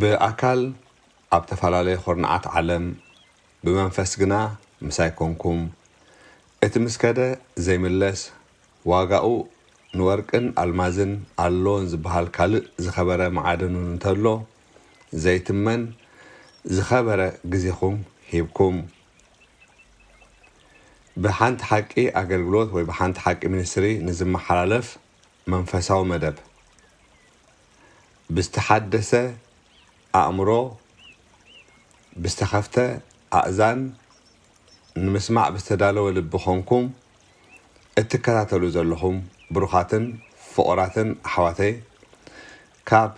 ብኣካል ኣብ ተፈላለየ ኹርናዓት ዓለም፣ ብመንፈስ ግና ምሳይ ኮንኩም። እቲ ምስ ከደ ዘይምለስ፣ ዋጋኡ ንወርቅን ኣልማዝን ኣሎን ዝበሃል ካልእ ዝኸበረ መዓድን እውን እንተሎ ዘይትመን ዝኸበረ ግዜኹም ሂብኩም፣ ብሓንቲ ሓቂ ኣገልግሎት ወይ ብሓንቲ ሓቂ ሚኒስትሪ ንዝመሓላለፍ መንፈሳዊ መደብ፣ ብዝተሓደሰ ኣእምሮ፣ ብዝተኸፍተ ኣእዛን፣ ንምስማዕ ብዝተዳለወ ልቢ ኾንኩም እትከታተሉ ዘለኹም ብሩኻትን ፍቑራትን ኣሕዋተይ፣ ካብ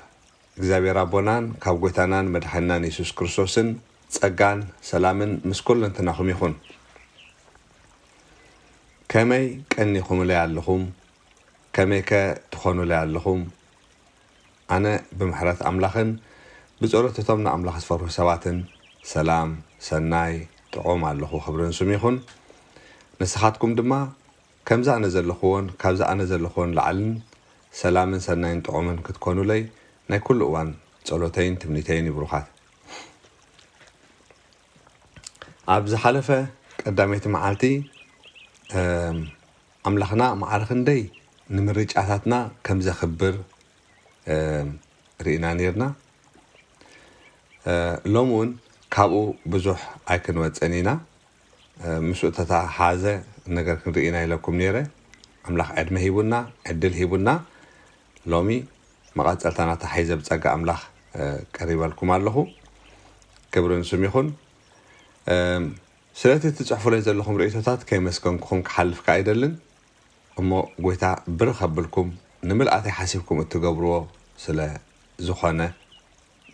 እግዚኣብሔር ኣቦናን ካብ ጐይታናን መድሓኒናን የሱስ ክርስቶስን ጸጋን ሰላምን ምስ ኵለንትናኹም ይኹን። ከመይ ቀኒኹምለይ ኣለኹም? ከመይከ ትኾኑለይ ኣለኹም? ኣነ ብምሕረት ኣምላኽን ብጸሎት እቶም ንኣምላኽ ዝፈርሁ ሰባትን ሰላም፣ ሰናይ፣ ጥዑም ኣለኹ፣ ክብሪ ንስሙ ይኹን። ንስኻትኩም ድማ ከምዚ ኣነ ዘለኽዎን ካብዚ ኣነ ዘለኽዎን ላዕልን ሰላምን ሰናይን ጥዑምን ክትኮኑለይ ናይ ኩሉ እዋን ጸሎተይን ትምኒተይን እዩ ብሩኻት። ኣብ ዝሓለፈ ቀዳመይቲ መዓልቲ፣ እም፣ ኣምላኽና ማዕረ ክንደይ ንምርጫታትና ከም ዘኽብር፣ እም፣ ርኢና ኔርና። እ፣ ሎሚ እውን ካብኡ ብዙሕ ኣይክንወጽእን ኢና። እ፣ ምስኡ ተተሓሓዘ ነገር ክንርኢ ኢና ኢለኩም ኔረ። ኣምላኽ ዕድመ ሂቡና፣ ዕድል ሂቡና። ሎሚ መቐጸልታ ናታ ሒዘ ብጸጋ ኣምላኽ፣ እ፣ ቀሪበልኩም ኣለኹ። ክብሪ ንስም ይኹን። እም፣ ስለቲ እትጽሕፉለይ ዘለኹም ርእይቶታት ከይመስገንኩኹም ክሓልፍ ከኣ ኣይደልን። እሞ ጐይታ ብርኽ ኣብልኩም ንምልኣተይ ሓሲብኩም እትገብርዎ ስለ ዝኾነ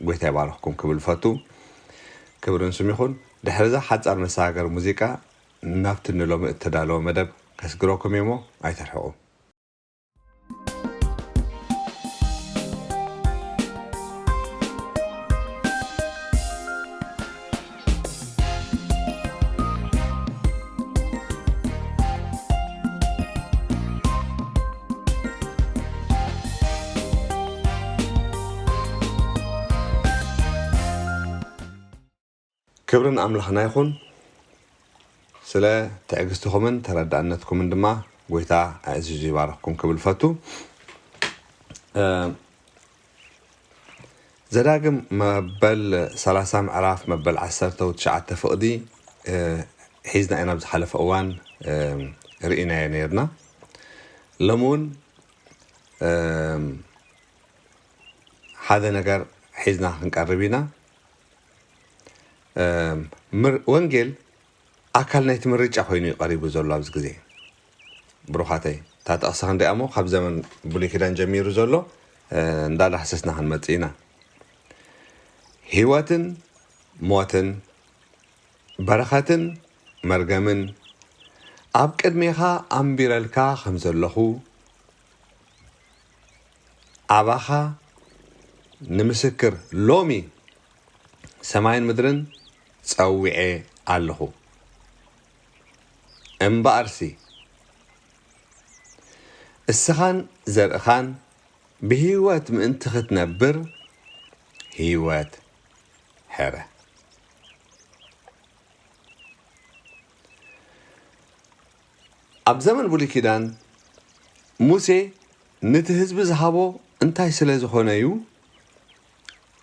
ጐይታ ይባርኽኩም ክብል ፈቱ። ክብሪ ንስም ይኹን። ድሕሪ እዛ ሓጻር መሰጋገሪ ሙዚቃ ናብቲ ንሎሚ እተዳለወ መደብ ከስግረኩም እየ እሞ ኣይትርሕቑ። ክብሪ ንኣምላኽና ይኹን። ስለ ትዕግስትኹምን ተረዳእነትኩምን ድማ ጐይታ ኣዕዚዙ ይባርኽኩም ክብል ፈቱ። እ፣ ዘዳግም መበል ሰላሳ ምዕራፍ መበል ዓሰርተ ትሽዓተ ፍቕዲ፣ እ፣ ሒዝና ኢና ኣብ ዝሓለፈ እዋን፣ እ፣ ርኢናዮ ነይርና። ሎሚ እውን፣ እ፣ ሓደ ነገር ሒዝና ክንቀርብ ኢና። እ፣ ምር-፣ ወንጌል ኣካል ናይቲ ምርጫ ኮይኑ እዩ ቀሪቡ ዘሎ ኣብዚ ግዜ። ብሩኻተይ፣ እታ ጥቕሲ ክንደይ እሞ ካብ ዘመን ብሉይ ኪዳን ጀሚሩ ዘሎ፣ እ፣ እንዳዳህሰስና ክንመጽእ ኢና። ህይወትን ሞትን፣ በረኸትን መርገምን ኣብ ቅድሜኻ ኣንቢረልካ ከም ዘለኹ፣ ኣባኻ ንምስክር ሎሚ ሰማይን ምድርን ጸዊዐ ኣለኹ። እምበኣርሲ፣ እስኻን ዘርእኻን ብህይወት ምእንቲ ኽትነብር፣ ህይወት ሕረ። ኣብ ዘመን ብሉይ ኪዳን፣ ሙሴ ነቲ ህዝቢ ዝሃቦ እንታይ ስለ ዝኾነ እዩ?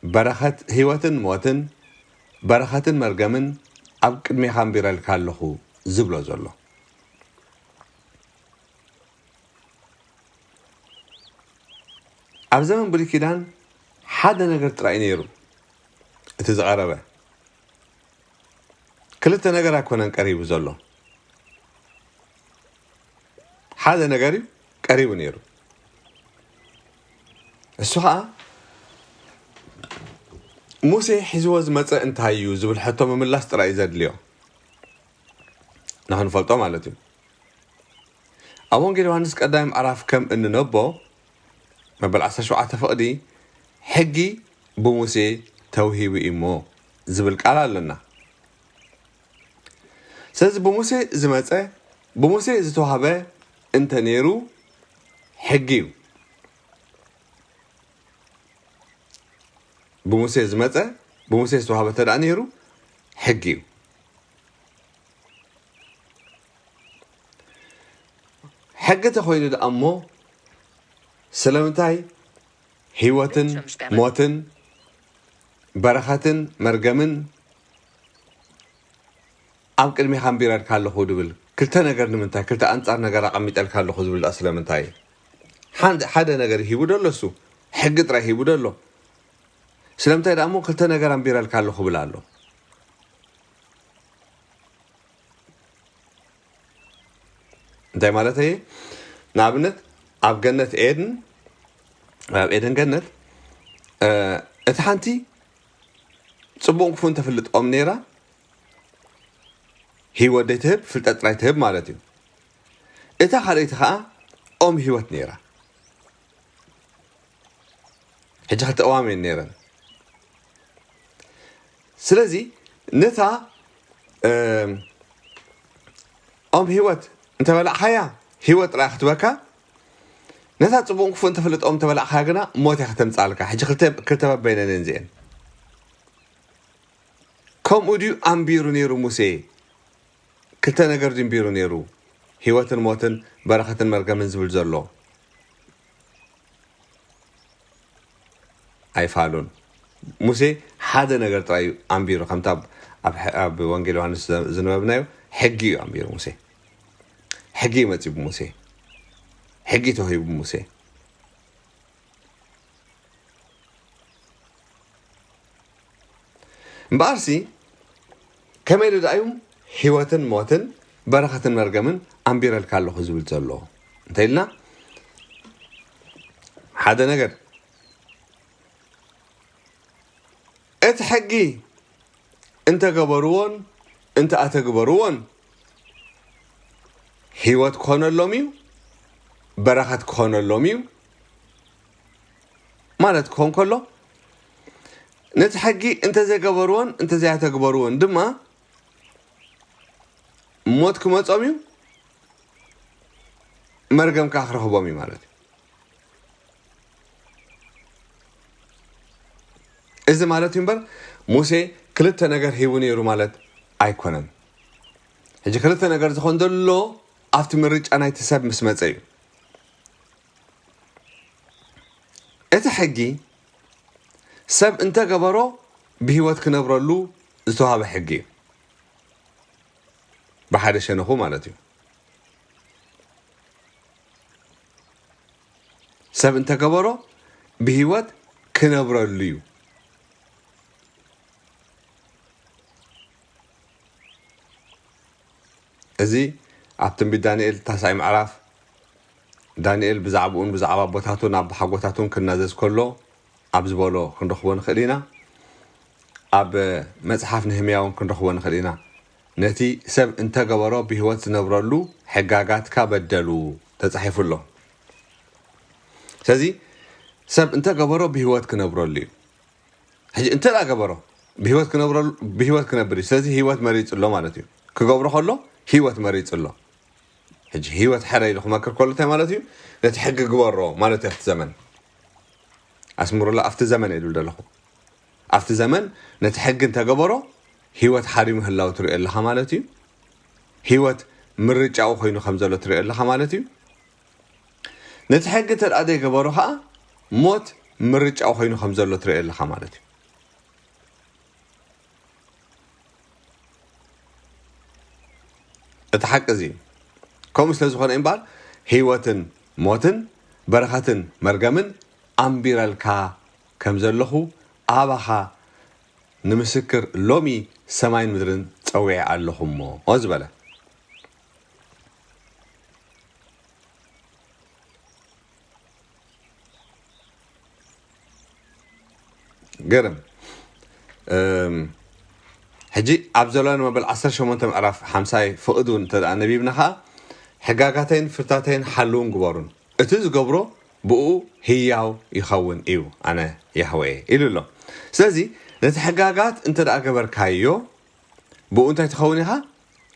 በረኸት፣ ህይወትን ሞትን፣ በረኸትን መርገምን ኣብ ቅድሜኻ ኣንቢረልካ ኣለኹ ዝብሎ ዘሎ። ኣብ ዘመን ብሉይ ኪዳን ሓደ ነገር ጥራይ ነይሩ፣ እቲ ዝቐረበ። ክልተ ነገር ኣይኮነን ቀሪቡ ዘሎ፣ ሓደ ነገር እዩ ቀሪቡ ነይሩ። እሱ ኸዓ፣ ሙሴ ሒዝዎ ዝመጸ እንታይ እዩ ዝብል ሕቶ ምምላስ ጥራይ እዩ ዘድልዮ፣ ንኽንፈልጦ ማለት እዩ። ኣብ ወንጌል ዮሃንስ ቀዳማይ ምዕራፍ ከም እንነቦ፣ መበል ዓሰርተ ሸውዓተ ፍቕዲ፣ ሕጊ ብሙሴ ተውሂቡ እዩ እሞ ዝብል ቃል ኣለና። ስለዚ ብሙሴ ዝመጸ፣ ብሙሴ ዝተዋህበ እንተ ነይሩ፣ ሕጊ እዩ። ብሙሴ ዝመጸ፣ ብሙሴ ዝተዋህበ እንተ ደኣ ነይሩ፣ ሕጊ እዩ። ሕጊ ተኾይኑ ደኣ እሞ፣ ስለምንታይ ህይወትን ሞትን በረኸትን መርገምን ኣብ ቅድሚኻ ኣንቢረልካ ኣለኹ ድብል? ክልተ ነገር ንምንታይ? ክልተ ኣንጻር ነገር ኣቐሚጠልካ ኣለኹ ዝብል ደኣ ስለምንታይ? ሓን-፣ ሓደ ነገር ሂቡ ደሎ እሱ፣ ሕጊ ጥራይ ሂቡ ደሎ። ስለምንታይ ደኣ እሞ ክልተ ነገር ኣንቢረልካ ኣለኹ ብል ኣሎ? እንታይ ማለት እየ? ንኣብነት፣ ኣብ ገነት ኤድን፣ ኣብ ኤደን ገነት፣ እ፣ እቲ ሓንቲ ጽቡቕን ክፉእን ተፍልጥ ኦም ነይራ፣ ህይወት ደይ ትህብ፣ ፍልጠት ጥራይ ትህብ ማለት እዩ። እታ ካልኣይቲ ኸኣ ኦም ህይወት ነይራ። ሕጂ ክልተ እዋም እየን ነይረን። ስለዚ ነታ፣ እም፣ ኦም ህይወት እንተበላዕኻያ፣ ህይወት ጥራይ ክትበካ፣ ነታ ጽቡቕን ክፉእን ተፍልጥ ኦም እንተበላዕኻያ ግና ሞት እያ ከተምጽኣልካ። ሕጂ ክልተ፣ ክልተ በበይነን እየን እዚአን። ከምኡ ድዩ ኣንቢሩ ነይሩ ሙሴ? ክልተ ነገር ድዩ ኣንቢሩ ነይሩ? ህይወትን ሞትን በረኸትን መርገምን ዝብል ዘሎ? ኣይፋሉን። ሙሴ ሓደ ነገር ጥራይ እዩ ኣንቢሩ፣ ከምቲ ኣብ፣ ኣብ፣ ኣብ ወንጌል ዮሃንስ ዘ-፣ ዝነበብናዮ፣ ሕጊ እዩ ኣንቢሩ ሙሴ። ሕጊ እዩ መጺኡ ብሙሴ። ሕጊ ተዋሂቡ ብሙሴ። እምበኣርሲ፣ ከመይ ኢሉ ደኣ እዩ ህይወትን ሞትን በረኸትን መርገምን ኣንቢረልካ ኣለኹ ዝብል ዘሎ? እንተ ኢልና፣ ሓደ ነገር፣ እቲ ሕጊ እንተ ገበርዎን እንተ ኣተግበርዎን፣ ህይወት ክኾነሎም እዩ፣ በረኸት ክኾነሎም እዩ ማለት ክኾን ከሎ፣ ነቲ ሕጊ እንተ ዘይገበርዎን እንተ ዘይኣተግበርዎን ድማ፣ ሞት ክመጾም እዩ፣ መርገም ከኣ ክረኽቦም እዩ ማለት እዩ። እዚ ማለት እዩ እምበር፣ ሙሴ ክልተ ነገር ሂቡ ነይሩ ማለት ኣይኮነን። ሕጂ ክልተ ነገር ዝኾን ዘሎ ኣብቲ ምርጫ ናይቲ ሰብ ምስ መጸ እዩ። እቲ ሕጊ ሰብ እንተ ገበሮ ብህይወት ክነብረሉ ዝተዋህበ ሕጊ እዩ። ብሓደ ሸነኹ ማለት እዩ። ሰብ እንተ ገበሮ ብህይወት ክነብረሉ እዩ። እዚ ኣብ ትንቢት ዳንኤል ታስዓይ ምዕራፍ፣ ዳንኤል ብዛዕባኡን ብዛዕባ ኣቦታቱን ኣቦሓጎታቱን ክናዘዝ ከሎ ኣብ ዝበሎ ክንረኽቦ ንኽእል ኢና። ኣብ መጽሓፍ ነህምያ እውን ክንረኽቦ ንኽእል ኢና። ነቲ ሰብ እንተ ገበሮ ብህይወት ዝነብረሉ ሕጋጋትካ በደሉ ተጻሒፉ ኣሎ። ስለዚ ሰብ እንተ ገበሮ ብህይወት ክነብረሉ እዩ። ሕጂ እንተ ደኣ ገበሮ ብህይወት ክነብረሉ፣ ብህይወት ክነብር እዩ። ስለዚ ህይወት መሪጹ ኣሎ ማለት እዩ። ክገብሮ ከሎ ህይወት መሪጹ ኣሎ። ሕጂ ህይወት ሕረ ኢሉ ክመክር ከሎ እንታይ ማለት እዩ? ነቲ ሕጊ ግበሮ ማለት እዩ። ኣብቲ ዘመን ኣስምሩላ፣ ኣብቲ ዘመን እየ ዝብል ዘለኹ። ኣብቲ ዘመን ነቲ ሕጊ እንተገበሮ ህይወት ሓሪሙ ህላው ትሪኦ ኣለኻ ማለት እዩ። ህይወት ምርጫኡ ኮይኑ ከም ዘሎ ትሪኦ ኣለኻ ማለት እዩ። ነቲ ሕጊ እንተ ደኣ ዘይገበሮ ኸኣ ሞት ምርጫኡ ኮይኑ ከም ዘሎ ትሪኦ ኣለኻ ማለት እዩ። እቲ ሓቂ እዚ እዩ። ከምኡ ስለ ዝኾነ እምበኣር ህይወትን ሞትን በረኸትን መርገምን ኣንቢረልካ ከም ዘለኹ ኣባኻ ንምስክር ሎሚ ሰማይን ምድርን ጸዊዐ ኣለኹ እሞ ዝበለ። ገርም። እም፣ ሕጂ ኣብ ዘሎን መበል ዓሰርተ ሸሞንተ ምዕራፍ ሓምሳይ ፍቕድ እውን እንተ ደኣ ነቢብና ኸኣ፣ ሕጋጋተይን ፍርታተይን ሓልውን ግበሩን፣ እቲ ዝገብሮ ብኡ ህያው ይኸውን እዩ፣ ኣነ ያህወ እየ ኢሉ ኣሎ። ስለዚ ነቲ ሕጋጋት እንተ ደኣ ገበርካዮ፣ ብኡ እንታይ ትኸውን ኢኻ?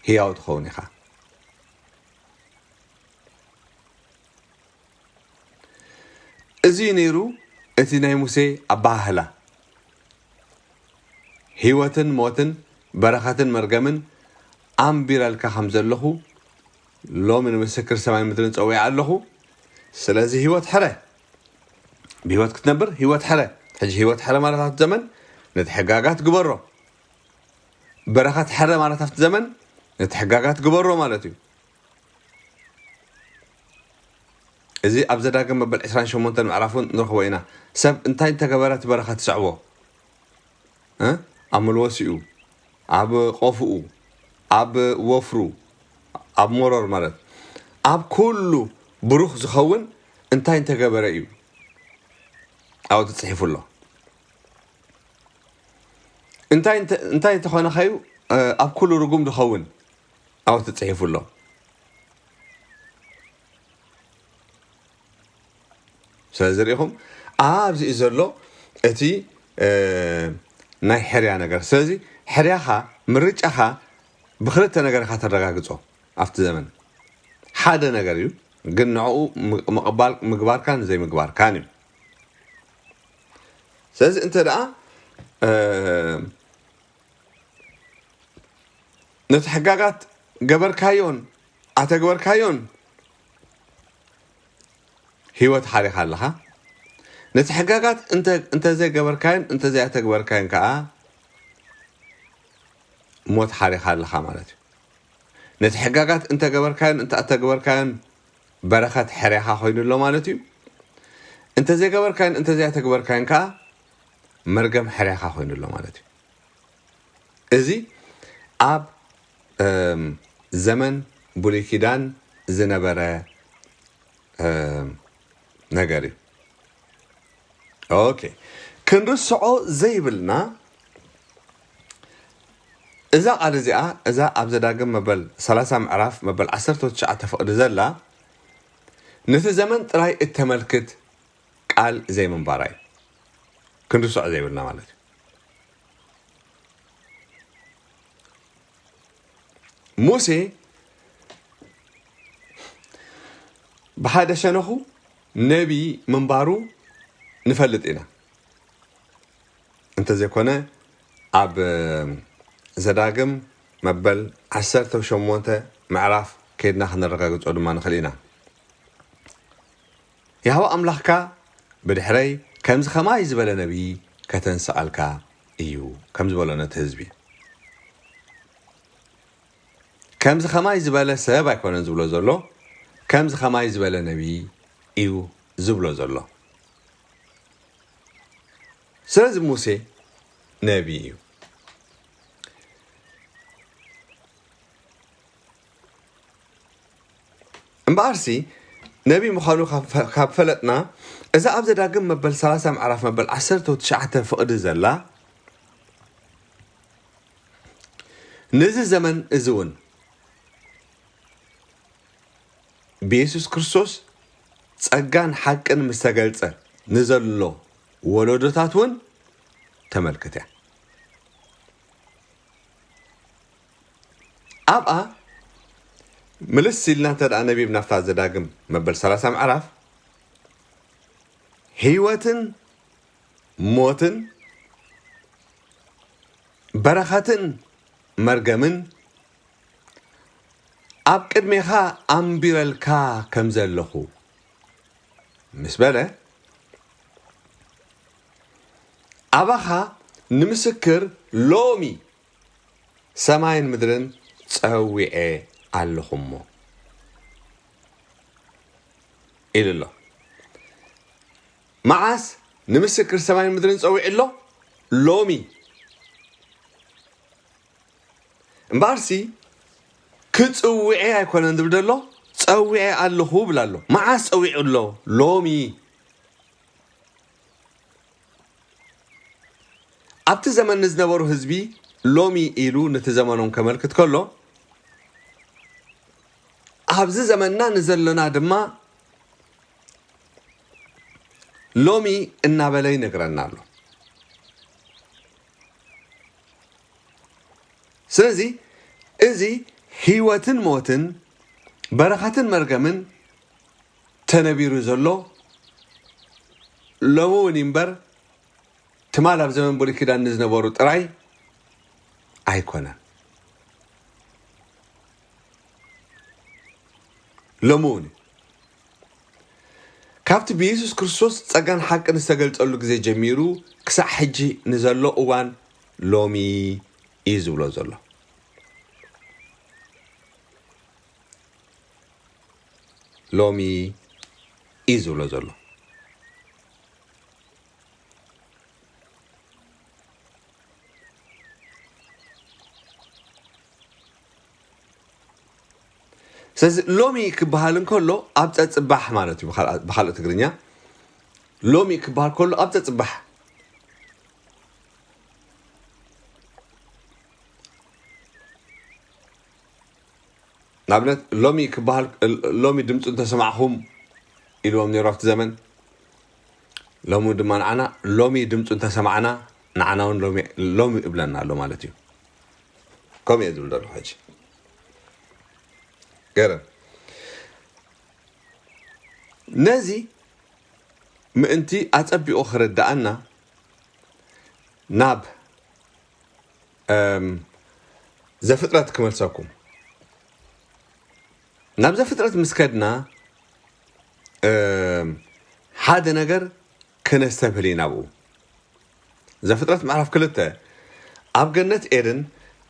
ህያው ትኸውን ኢኻ። እዚ እዩ ነይሩ እቲ ናይ ሙሴ ኣበሃህላ። ህይወትን ሞትን በረኸትን መርገምን ኣንቢረልካ ከም ዘለኹ ሎሚ ንምስክር ሰማይ ምድርን ጸዊዐ ኣለኹ። ስለዚ ህይወት ሕረ፣ ብህይወት ክትነብር ህይወት ሕረ። ሕጂ ህይወት ሕረ ማለት ኣብቲ ዘመን ነቲ ሕጋጋት ግበሮ፣ በረኸት ሕረ ማለት ኣብቲ ዘመን ነቲ ሕጋጋት ግበሮ ማለት እዩ። እዚ ኣብ ዘዳግም መበል ዕስራን ሸሞንተን ምዕራፍ እውን ንረኽቦ ኢና። ሰብ እንታይ እንተገበረ እቲ በረኸት ይስዕቦ? እ? ኣብ መልወሲኡ፣ ኣብ ቆፍኡ፣ ኣብ ወፍሩ፣ ኣብ መሮር ማለት ኣብ ኩሉ ብሩኽ ዝኸውን እንታይ እንተገበረ እዩ ኣብኡ ተጽሒፉ ኣሎ። እንታይ እንተ- እንታይ እንተኾነ ኸዩ ኣብ ኩሉ ርጉም ዝኸውን ኣብኡ ተጽሒፉ ኣሎ። ስለዚ ርኢኹም ኣብዚ እዩ ዘሎ እቲ ናይ ሕርያ ነገር። ስለዚ ሕርያኻ ምርጫኻ ብክልተ ነገር ኢኻ ተረጋግጾ ኣብቲ ዘመን ሓደ ነገር እዩ፣ ግን ንዕኡ ምቕባል ምግባርካን ዘይምግባርካን እዩ። ስለዚ እንተ ደኣ ነቲ ሕጋጋት ገበርካዮን ኣተግበርካዮን ህይወት ሓሪኻ ኣለኻ። ነቲ ሕጋጋት እንተ ዘይገበርካዮን እንተ ዘይኣተግበርካዮን ከኣ ሞት ሓሪኻ ኣለኻ ማለት እዩ። ነቲ ሕጋጋት እንተ ገበርካዮን እንተ ኣተግበርካዮን በረኸት ሕርያኻ ኮይኑ ኣሎ ማለት እዩ። እንተ ዘይገበርካዮን እንተ ዘይኣተግበርካዮን ከኣ መርገም ሕርያኻ ኮይኑ ኣሎ ማለት እዩ። እዚ ኣብ ዘመን ብሉይ ኪዳን ዝነበረ ነገር እዩ። ኦኬ፣ ክንርስዖ ዘይብልና እዛ ቃል እዚኣ፣ እዛ ኣብ ዘዳግም መበል ሰላሳ ምዕራፍ መበል ዓሰርተ ትሽዓተ ፍቕዲ ዘላ ነቲ ዘመን ጥራይ እተመልክት ቃል ዘይምንባራ እዩ። ክንርስዖ ዘይብልና ማለት እዩ። ሙሴ ብሓደ ሸነኹ ነቢ ምንባሩ ንፈልጥ ኢና። እንተዘይኮነ ኣብ ዘዳግም መበል ዓሰርተ ሸሞንተ ምዕራፍ ከይድና ክነረጋግጾ ድማ ንኽእል ኢና። ያህዋ ኣምላኽካ ብድሕረይ ከምዚ ኸማይ ዝበለ ነቢይ ከተንስኣልካ እዩ ከም ዝበሎ ነቲ ህዝቢ። ከምዚ ኸማይ ዝበለ ሰብ ኣይኮነን ዝብሎ ዘሎ፣ ከምዚ ኸማይ ዝበለ ነቢይ እዩ ዝብሎ ዘሎ። ስለዚ ሙሴ ነቢይ እዩ። እምበኣርሲ ነቢይ ምዃኑ ካብ ፈለጥና፣ እዛ ኣብ ዘዳግም መበል ሰላሳ ምዕራፍ መበል ዓሰርተ ትሽዓተ ፍቕዲ ዘላ፣ ነዚ ዘመን እዚ እውን ብየሱስ ክርስቶስ ጸጋን ሓቅን ምስ ተገልጸ ንዘሎ ወለዶታት እውን ተመልክት እያ። ኣብኣ ምልስ ኢልና እንተ ደኣ ነቢብ ናብታ ዘዳግም መበል ሰላሳ ምዕራፍ ህይወትን ሞትን በረኸትን መርገምን ኣብ ቅድሜኻ ኣንቢረልካ ከም ዘለኹ ምስ በለ ኣባኻ ንምስክር ሎሚ ሰማይን ምድርን ጸዊዐ ኣለኹ እሞ ኢሉ ኣሎ። መዓስ ንምስክር ሰማይን ምድርን ጸዊዑ ኣሎ? ሎሚ። እምበኣርሲ ክጽውዐ ኣይኮነን ዝብል ዘሎ፣ ጸዊዐ ኣለኹ ይብል ኣሎ። መዓስ ጸዊዑ ኣሎ? ሎሚ። ኣብቲ ዘመን ንዝነበሩ ህዝቢ ሎሚ ኢሉ ነቲ ዘመኖም ከመልክት ከሎ፣ ኣብዚ ዘመንና ንዘለና ድማ ሎሚ እናበለ ይነግረና ኣሎ። ስለዚ እዚ ህይወትን ሞትን በረኸትን መርገምን ተነቢሩ ዘሎ ሎሚ እውን እምበር ትማል ኣብ ዘመን ብሉይ ኪዳን ንዝነበሩ ጥራይ ኣይኮነን። ሎሚ እውን እዩ። ካብቲ ብየሱስ ክርስቶስ ጸጋን ሓቅን ዝተገልጸሉ ግዜ ጀሚሩ ክሳዕ ሕጂ ንዘሎ እዋን ሎሚ እዩ ዝብሎ ዘሎ። ሎሚ እዩ ዝብሎ ዘሎ። ስለዚ ሎሚ ክበሃል እንከሎ ኣብ ጸጽባሕ ማለት እዩ። ብኻል-፣ ብኻልእ ትግርኛ ሎሚ ክበሃል ከሎ ኣብ ጸጽባሕ። ንኣብነት ሎሚ ክበሃል፣ ሎሚ ድምፁ እንተሰማዕኹም ኢልዎም ነይሩ ኣብቲ ዘመን። ሎሚ ድማ ንዓና ሎሚ ድምፁ እንተሰማዕና ንዓና እውን ሎሚ፣ ሎሚ እብለና ኣሎ ማለት እዩ። ከምኡ እየ ዝብል ዘለኹ ሕጂ። ገረም። ነዚ ምእንቲ ኣጸቢቑ ክርድኣና ናብ፣ እም፣ ዘፍጥረት ክመልሰኩም። ናብ ዘፍጥረት ምስ ከድና፣ እም፣ ሓደ ነገር ክነስተብህል ኢና ኣብኡ። ዘፍጥረት ምዕራፍ ክልተ፣ ኣብ ገነት ኤድን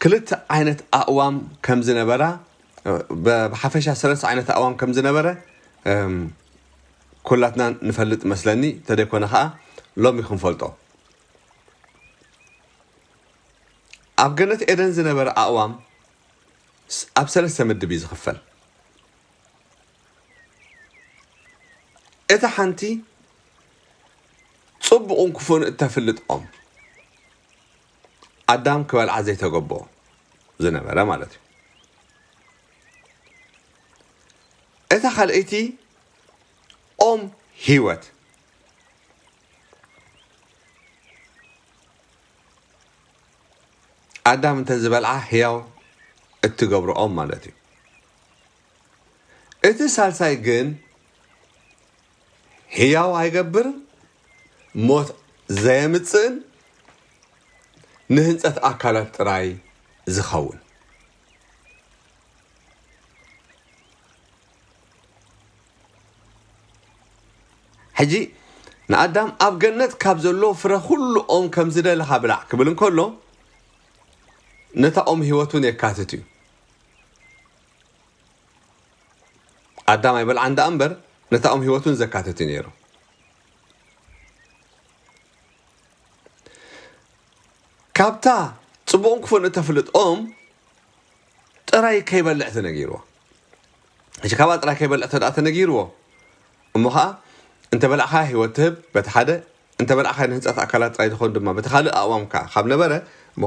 ክልተ ዓይነት ኣእዋም ከም ዝነበራ፣ ብ-፣ ብሓፈሻ ሰለስተ ዓይነት ኣእዋም ከም ዝነበረ፣ እም፣ ኩላትና ንፈልጥ መስለኒ፣ እንተደይኮነ ኸኣ ሎሚ ክንፈልጦ። ኣብ ገነት ኤደን ዝነበረ ኣእዋም ስ-፣ ኣብ ሰለስተ ምድብ እዩ ዝኽፈል። እታ ሓንቲ ጽቡቕን ክፉእን እተፍልጥ ኦም፣ ኣዳም ክበልዓ ዘይተገቦ ዝነበረ ማለት እዩ። እታ ካልኣይቲ ኦም ህይወት፣ ኣዳም እንተ ዝበልዓ ህያው እትገብሮ ኦም ማለት እዩ። እቲ ሳልሳይ ግን ህያው ኣይገብርን፣ ሞት ዘየምጽእን ንህንጸት ኣካላት ጥራይ ዝኸውን። ሕጂ ንኣዳም ኣብ ገነት ካብ ዘሎ ፍረ ኩሉ ኦም ከም ዝደለኻ ብላዕ ክብል እንከሎ፣ ነታ ኦም ህይወት እውን የካትት እዩ። ኣዳም ኣይበልዓን ደኣ እምበር፣ ነታ ኦም ህይወት እውን ዘካትት እዩ ነይሩ። ካብታ ጽቡቕን ክፉእን እተፍልጥ ኦም ጥራይ ከይበልዕ ተነጊርዎ። ሕጂ ካብኣ ጥራይ ከይበልዕ ተደኣ ተነጊርዎ፣ እሞ ኸኣ እንተ በላዕካ ህይወት ትህብ፣ በቲ ሓደ፣ እንተ በላዕካ ንህንጸት ኣካላት ጥራይ ዝኾን ድማ፣ በቲ ካልእ ኣእዋምካ ካብ ነበረ፣ እሞ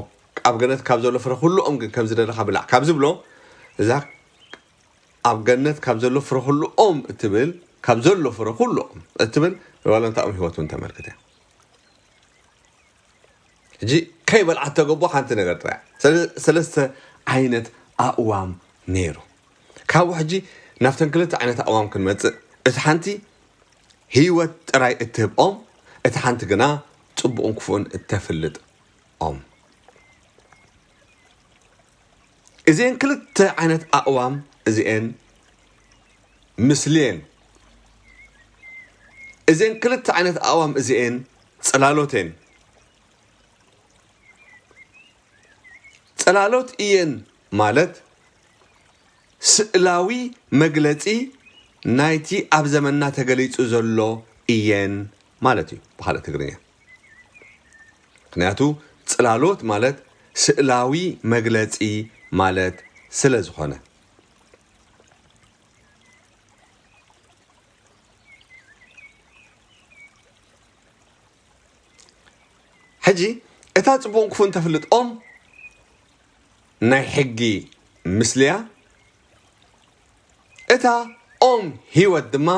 ኣብ ገነት ካብ ዘሎ ፍረ ኩሉ ኦም ግን ከም ዝደለኻ ብላዕ ካብ ዝብሎ፣ እዛ ኣብ ገነት ካብ ዘሎ ፍረ ኩሉ ኦም እትብል፣ ካብ ዘሎ ፍረ ኩሉ ኦም እትብል፣ ዋላ እንታ ኦም ህይወት እውን ተመልክት እያ። ሕጂ ከይበልዓ እተገብኦ ሓንቲ ነገር ጥራይ። ሰለ-፣ ሰለስተ ዓይነት ኣእዋም ነይሩ። ካብኡ ሕጂ ናብተን ክልተ ዓይነት ኣእዋም ክንመጽእ፣ እቲ ሓንቲ ህይወት ጥራይ እትህብ ኦም፣ እቲ ሓንቲ ግና ጽቡቕን ክፉእን እተፍልጥ ኦም። እዚኤን ክልተ ዓይነት ኣእዋም እዚኤን ምስሊኤን። እዚኤን ክልተ ዓይነት ኣእዋም እዚኤን ጽላሎቴን። ጽላሎት እየን ማለት ስእላዊ መግለጺ ናይቲ ኣብ ዘመንና ተገሊጹ ዘሎ እየን ማለት እዩ፣ ብኻልእ ትግርኛ። ምኽንያቱ ጽላሎት ማለት ስእላዊ መግለጺ ማለት ስለ ዝኾነ። ሕጂ እታ ጽቡቕን ክፉእን ተፍልጥ ኦም ናይ ሕጊ ምስሊያ፣ እታ ኦም ህይወት ድማ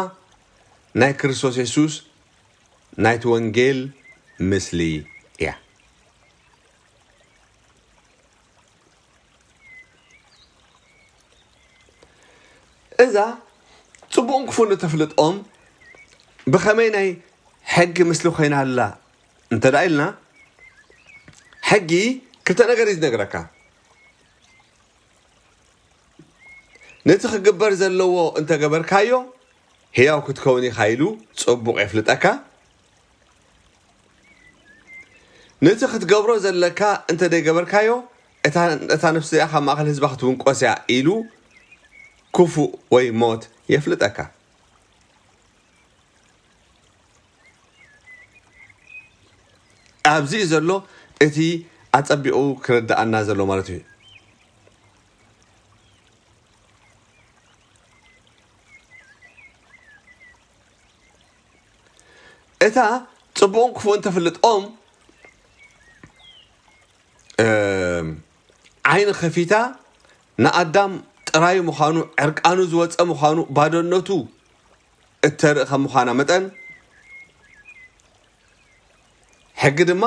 ናይ ክርስቶስ የሱስ ናይቲ ወንጌል ምስሊ እያ። እዛ ጽቡቕን ክፉእን እተፍልጥ ኦም ብኸመይ ናይ ሕጊ ምስሊ ኮይና ኣላ እንተ ደኣ ኢልና፣ ሕጊ ክልተ ነገር እዩ ዝነግረካ። ነቲ ክግበር ዘለዎ እንተገበርካዮ፣ ህያው ክትከውን ኢኻ ኢሉ ጽቡቕ የፍልጠካ። ነቲ ክትገብሮ ዘለካ እንተ ደይገበርካዮ፣ እታ፣ እታ ነፍሲ እዚኣ ካብ ማእከል ህዝባ ክትውንቆስ እያ ኢሉ ክፉእ ወይ ሞት የፍልጠካ። ኣብዚ እዩ ዘሎ እቲ ኣጸቢቑ ክርድኣና ዘሎ ማለት እዩ። እታ ጽቡቕን ክፉእን ተፍልጥ ኦም፣ እም፣ ዓይኒ ከፊታ ንኣዳም ጥራዩ ምዃኑ፣ ዕርቃኑ ዝወጸ ምዃኑ፣ ባዶነቱ እተርኢ ከም ምዃና መጠን፣ ሕጊ ድማ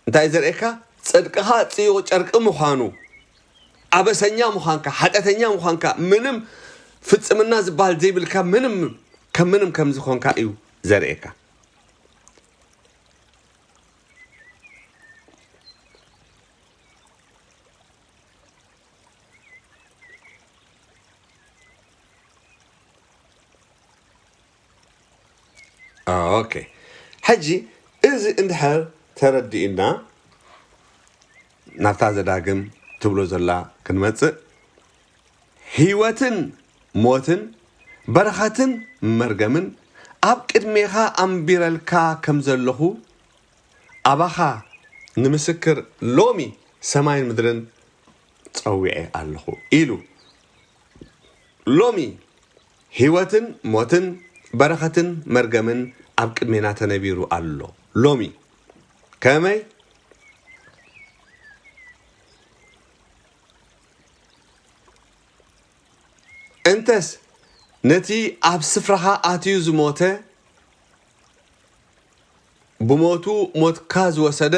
እንታይ እዩ ዘርእየካ? ጽድቅኻ ጽዩቕ ጨርቂ ምዃኑ፣ ኣበሰኛ ምዃንካ፣ ሓጢኣተኛ ምዃንካ፣ ምንም ፍጽምና ዝበሃል ዘይብልካ፣ ምንም ከም ምንም ከም ዝኾንካ እዩ ዘርእየካ። ኦኬ፣ ሕጂ እዚ እንድሕር ተረዲእና፣ ናብታ ዘዳግም ትብሎ ዘላ ክንመጽእ፣ ህይወትን ሞትን በረኸትን መርገምን ኣብ ቅድሜኻ ኣንቢረልካ ከም ዘለኹ፣ ኣባኻ ንምስክር ሎሚ ሰማይን ምድርን ጸዊዐ ኣለኹ ኢሉ። ሎሚ ህይወትን ሞትን በረኸትን መርገምን ኣብ ቅድሜና ተነቢሩ ኣሎ። ሎሚ ከመይ? እንተስ ነቲ ኣብ ስፍራኻ ኣትዩ ዝሞተ፣ ብሞቱ ሞትካ ዝወሰደ፣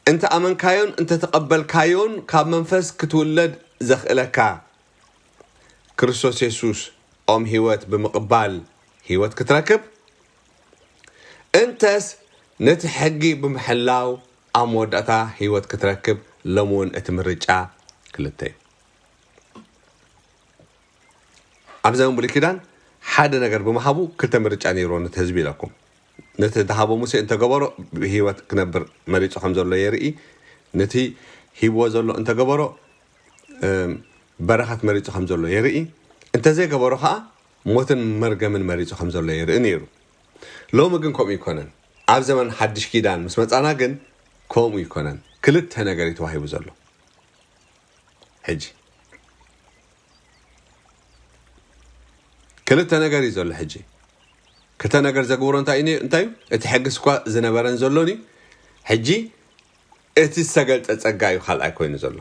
እንተ ኣመንካዮን እንተ ተቐበልካዮን ካብ መንፈስ ክትውለድ ዘኽእለካ ክርስቶስ የሱስ ኦም ህይወት ብምቕባል ህይወት ክትረክብ፣ እንተስ ነቲ ሕጊ ብምሕላው ኣብ መወዳእታ ህይወት ክትረክብ፣ ሎም እውን እቲ ምርጫ ክልተ እዩ። ኣብ ዘመን ብሉይ ኪዳን ሓደ ነገር ብምሃቡ ክልተ ምርጫ ነይርዎ ነቲ ህዝቢ ኢለኩም። ነቲ ዝሃቦ ሙሴ እንተገበሮ ብህይወት ክነብር መሪጹ ከም ዘሎ የርኢ። ነቲ ሂብዎ ዘሎ እንተገበሮ፣ እም፣ በረኸት መሪጹ ከም ዘሎ የርኢ። እንተዘይገበሮ ከኣ ሞትን መርገምን መሪጹ ከም ዘሎ የርኢ ነይሩ። ሎሚ ግን ከምኡ ኣይኮነን። ኣብ ዘመን ሓድሽ ኪዳን ምስ መጻና ግን ከምኡ ኣይኮነን። ክልተ ነገር እዩ ተዋሂቡ ዘሎ። ሕጂ ክልተ ነገር እዩ ዘሎ። ሕጂ ክልተ ነገር ዘግብሮ እንታይ እዩ? እንታይ እዩ? እቲ ሕግስ እኳ ዝነበረን ዘሎን እዩ። ሕጂ እቲ ዝተገልጸ ጸጋ እዩ ካልኣይ ኮይኑ ዘሎ።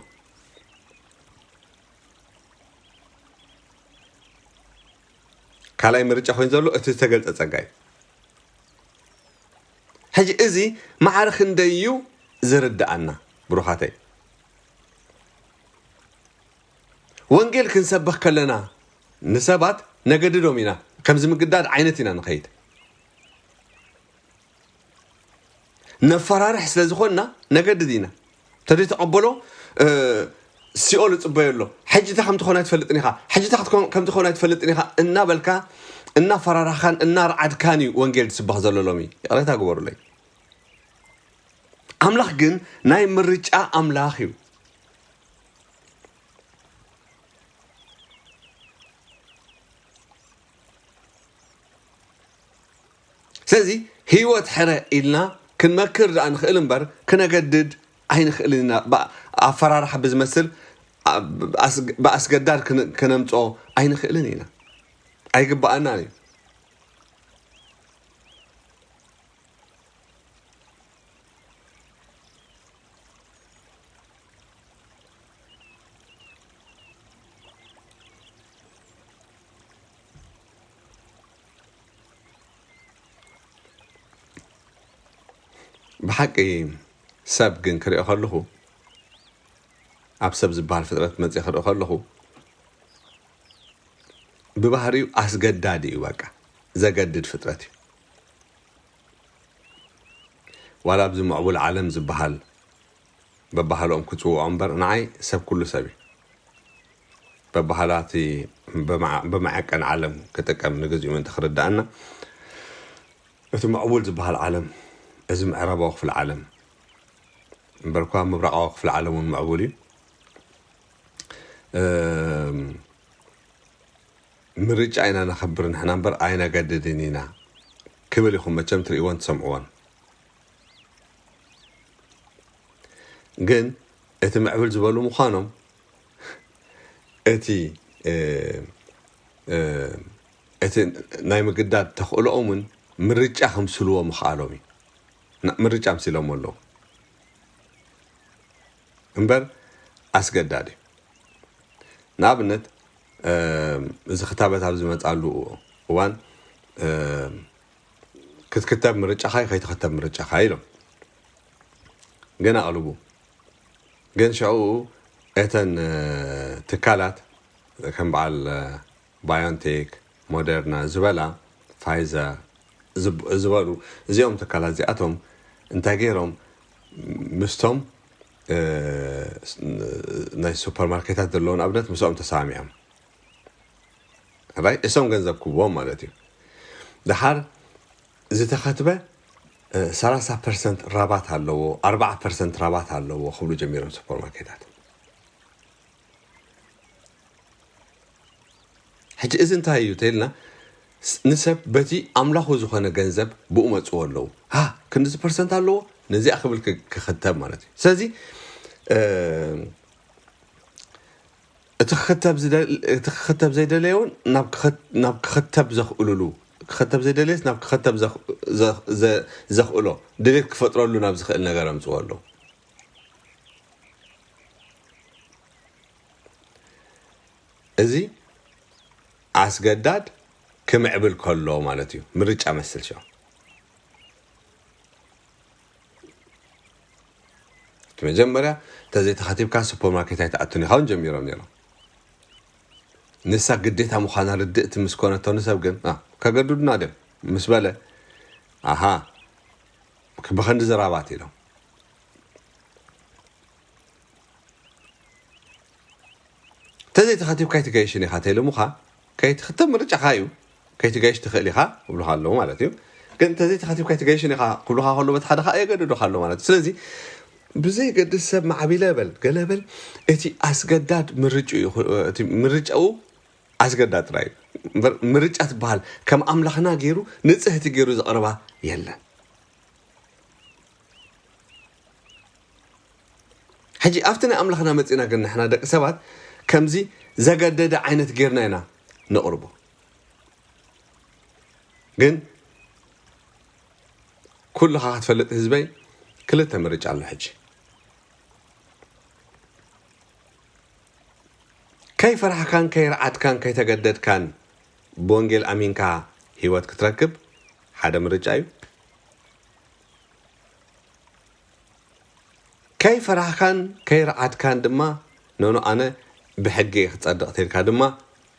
ካልኣይ ምርጫ ኮይኑ ዘሎ እቲ ዝተገልጸ ጸጋ እዩ። ሕጂ እዚ ማዕረ ክንደይ እዩ ዝርድኣና ብሩኻተይ? ወንጌል ክንሰብኽ ከለና ንሰባት ነገድዶም ኢና። ከምዚ ምግዳድ ዓይነት ኢና ንኸይድ። ነፈራርሕ ስለ ዝኾንና ነገድድ ኢና። ተደይ ተቐበሎ፣ እ፣ ሲኦል እጽበዮ ኣሎ። ሕጂ እንታይ ከም ትኾን ኣይትፈልጥን ኢኻ። ሕጂ እንታይ ክትኮን-፣ ከም ትኾን ኣይትፈልጥን ኢኻ እናበልካ፣ እናፈራራኻን እናርዓድካን እዩ ወንጌል ዝስበኽ ዘሎ ሎሚ። ይቕሬታ ግበሩለይ። ኣምላኽ ግን ናይ ምርጫ ኣምላኽ እዩ። ስለዚ ህይወት ሕረ ኢልና ክንመክር ደኣ ንኽእል እምበር ክነገድድ ኣይንኽእልን ኢና። ብ-፣ ኣፈራርሓ ብዝመስል ኣ-፣ ብኣስ-፣ ብኣስገዳድ ክን-፣ ክነምጽኦ ኣይንኽእልን ኢና። ኣይግብኣናን እዩ። ብሓቂ ሰብ ግን ክሪኦ ከለኹ፣ ኣብ ሰብ ዝበሃል ፍጥረት መጺእ ክሪኦ ከለኹ፣ ብባህሪኡ ኣስገዳዲ እዩ። በቃ ዘገድድ ፍጥረት እዩ። ዋላ ኣብዚ ምዕቡል ዓለም ዝበሃል በባህልኦም ክጽውዖ እምበር፣ ንዓይ ሰብ ኩሉ ሰብ እዩ። በባህላቲ ብመዓ-፣ ብመዐቀን ዓለም ክጥቀም ንግዚኡ ምእንቲ ክርድኣና፣ እቲ ምዕቡል ዝበሃል ዓለም፣ እዚ ምዕራባዊ ክፍሊ ዓለም፣ እምበርኳ ምብራቓዊ ክፍሊ ዓለም እውን ምዕቡል እዩ። እም፣ ምርጫ ኢና ነኸብር ንሕና እምበር ኣይነገድድን ኢና ክብል ኢኹም መቸም ትርእይዎን ትሰምዕዎን። ግን እቲ ምዕብል ዝበሉ ምዃኖም፣ እቲ፣ እ፣ እ፣ እቲ ናይ ምግዳድ ተኽእሎኦምን ምርጫ ከምስልዎ ምኽኣሎም እዩ። ና-፣ ምርጫ ኣምሲሎሞ ኣለዉ። እምበር ኣስገዳድ እዩ። ንኣብነት፣ እ፣ እዚ ክታበት ኣብ ዝመጻሉ እዋን፣ እ፣ ክትክተብ ምርጫኻ እዩ፣ ከይትኽተብ ምርጫኻ እዩ ኢሎም። ግን ኣቕልቡ። ግን ሽዑ እተን፣ እ፣ ትካላት ከም በዓል፣ እ፣ ባዮንቴክ፣ ሞደርና ዝበላ፣ ፋይዘር ዝብ-፣ ዝበሉ፣ እዚኦም ትካላት እዚኣቶም እንታይ ገይሮም? ምስቶም፣ እ፣ ናይ ሱፐርማርኬታት ዘለዉ ንኣብነት ምስኦም ተሰማሚዖም። ሕራይ እሶም ገንዘብ ክህብዎም ማለት እዩ። ደሓር ዝተኸትበ፣ እ፣ ሰላሳ ፐርሰንት ራባት ኣለዎ፣ ኣርባዓ ፐርሰንት ራባት ኣለዎ ክብሉ ጀሚሮም ሱፐርማርኬታት። ሕጂ እዚ እንታይ እዩ ተይልና፣ ስ-፣ ንሰብ በቲ ኣምላኹ ዝኾነ ገንዘብ ብኡ መጽዎ ኣለዉ። ሃ፣ ክንድዚ ፐርሰንት ኣለዎ፣ ነዚኣ ክብል ክ-፣ ክኽተብ ማለት እዩ። ስለዚ፣ እ፣ እቲ ክኽተብ ዝደ-፣ እቲ ክኽተብ ዘይደለየ እውን ናብ ክኸት-፣ ናብ ክኽተብ ዘኽእሉሉ፣ ክኽተብ ዘይደለየስ ናብ ክኽተብ ዘኽ-፣ ዘ-፣ ዘ-፣ ዘኽእሎ ድሌት ክፈጥረሉ ናብ ዝኽእል ነገር ኣምጽዎ ኣለዉ። እዚ ኣስገዳድ ክምዕብል ከሎ ማለት እዩ። ምርጫ መስል ሸው። እቲ መጀመርያ እንተዘይተኸቲብካ ሱፐርማርኬት ኣይትኣቱን ኢኻ እውን ጀሚሮም ነይሮም። ንሳ ግዴታ ምዃና ርድእቲ ምስ ኮነቶ ንሰብ ግን፣ ኣ፣ ከገድዱና ድዮም ምስ በለ፣ ኣሃ፣ ብኸንዲ ዘራባት ኢሎም። እንተዘይተኸቲብካ ኣይትገይሽን ኢኻ ተይሎሙኻ፣ ከይትኽተብ ምርጫኻ እዩ። ከይትገይሽ ትኽእል ኢኻ ክብሉኻ ኣለዉ ማለት እዩ። ግን እንተዘይተኸቲብካ ኣይትገይሽን ኢኻ ክብሉኻ ከለዉ፣ በቲ ሓደ ኸኣ የገድዱኻ ኣለዉ ማለት እዩ። ስለዚ ብዘየገድስ ሰብ ማዕቢለ በል፣ ገለ በል፣ እቲ ኣስገዳድ ምርጭኡ እዩ። እቲ ምርጫኡ ኣስገዳድ ጥራይ እዩ። እምበር ምርጫ ትበሃል ከም ኣምላኽና ገይሩ፣ ንጽህቲ ገይሩ ዘቕርባ የለን። ሕጂ ኣብቲ ናይ ኣምላኽና መጺና ግን ንሕና ደቂ ሰባት ከምዚ ዘገደደ ዓይነት ጌርና ኢና ነቕርቦ። ግን ኩልኻ ክትፈልጥ ህዝበይ ክልተ ምርጫ ኣሎ ሕጂ። ከይፈራሕካን ከይረዓድካን ከይተገደድካን ብወንጌል ኣሚንካ ህይወት ክትረክብ ሓደ ምርጫ እዩ። ከይፈራሕካን ከይረዓድካን ድማ፣ ኖኖ ኣነ ብሕጊ እየ ክጸድቕ ተልካ ድማ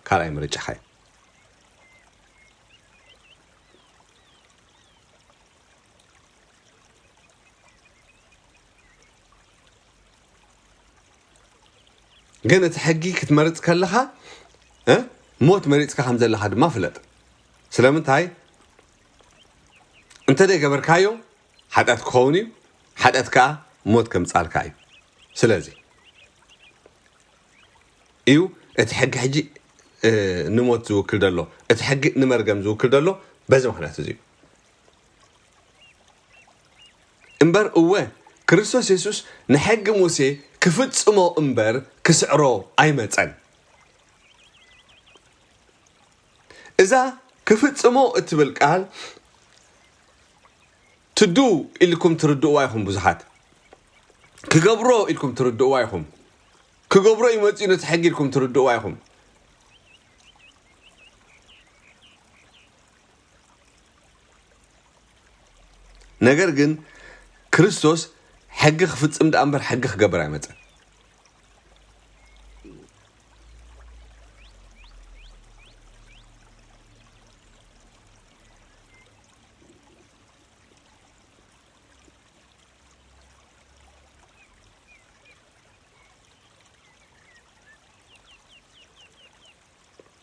ካልኣይ ምርጫኻ እዩ። ግን እቲ ሕጊ ክትመርጽ ከለኻ፣ እ፣ ሞት መሪጽካ ከም ዘለኻ ድማ ፍለጥ። ስለምንታይ? እንተ ዘይገበርካዮ፣ ሓጢኣት ክኸውን እዩ፣ ሓጢኣት ከኣ ሞት ከምጻልካ እዩ። ስለዚ እዩ እቲ ሕጊ ሕጂ፣ እ፣ ንሞት ዝውክል ዘሎ፣ እቲ ሕጊ ንመርገም ዝውክል ዘሎ በዚ ምኽንያት እዚ እዩ። እምበር እወ፣ ክርስቶስ የሱስ ንሕጊ ሙሴ ክፍጽሞ እምበር ክስዕሮ ኣይመጸን። እዛ ክፍጽሞ እትብል ቃል ትዱ ኢልኩም ትርድእዋ ኢኹም ብዙሓት። ክገብሮ ኢልኩም ትርድእዋ ኢኹም። ክገብሮ እዩ መጺኡ ነቲ ሕጊ ኢልኩም ትርድእዋ ኢኹም። ነገር ግን ክርስቶስ ሕጊ ክፍጽም ደኣ እምበር ሕጊ ክገብር ኣይመጸን።